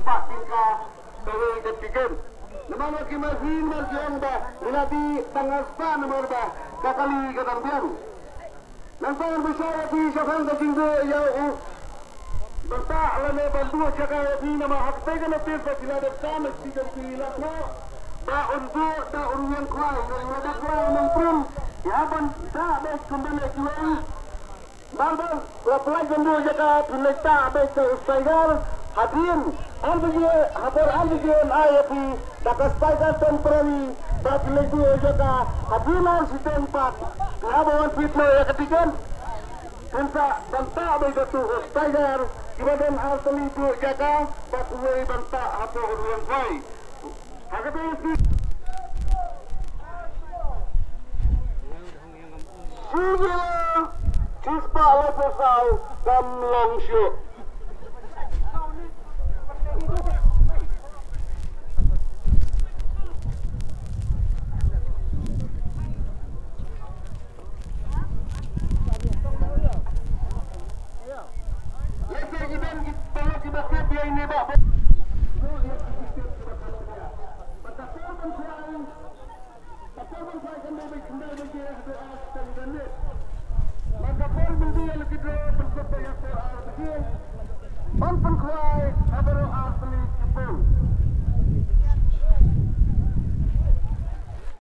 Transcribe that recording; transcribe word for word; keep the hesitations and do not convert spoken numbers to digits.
Pat kin ka kawei ka tiket. Namar ba ki ma phi namar ki ong ba ngi la dih tang nga spah namar ba ka kali ka dang biang. Nangta ngan pynshai ïa phi shaphang ka jingduh ïa u bantah lane ban duh jaka ïa phi namar ha kata ka notis ba phi la dep kam ïa phi ka phi la thoh ba un duh da u Riang Khwai, u Riang Khwai nongprim ïa ban da beit kumba leh kiwei. Bang bang la pynlait ban duh jaka pynlait ta beit da u Tiger. Hadien ar baje, ha por ar baje yn ai ïa phi da ka Tiger temporary ba pynlait duh jaka. Hadien ar shiteng pat phi hap ban fit mo ïa ka tiket. Pynta bantah beit da tu u Tiger kiba don ar tylli duh jaka ba uwei bantah ha por u Riang Khwai. Ha kata ka sngi shi kilo shispah laiphew saw kam long shuh. Ban pynkhwai ha baroh ar tylli ki pung.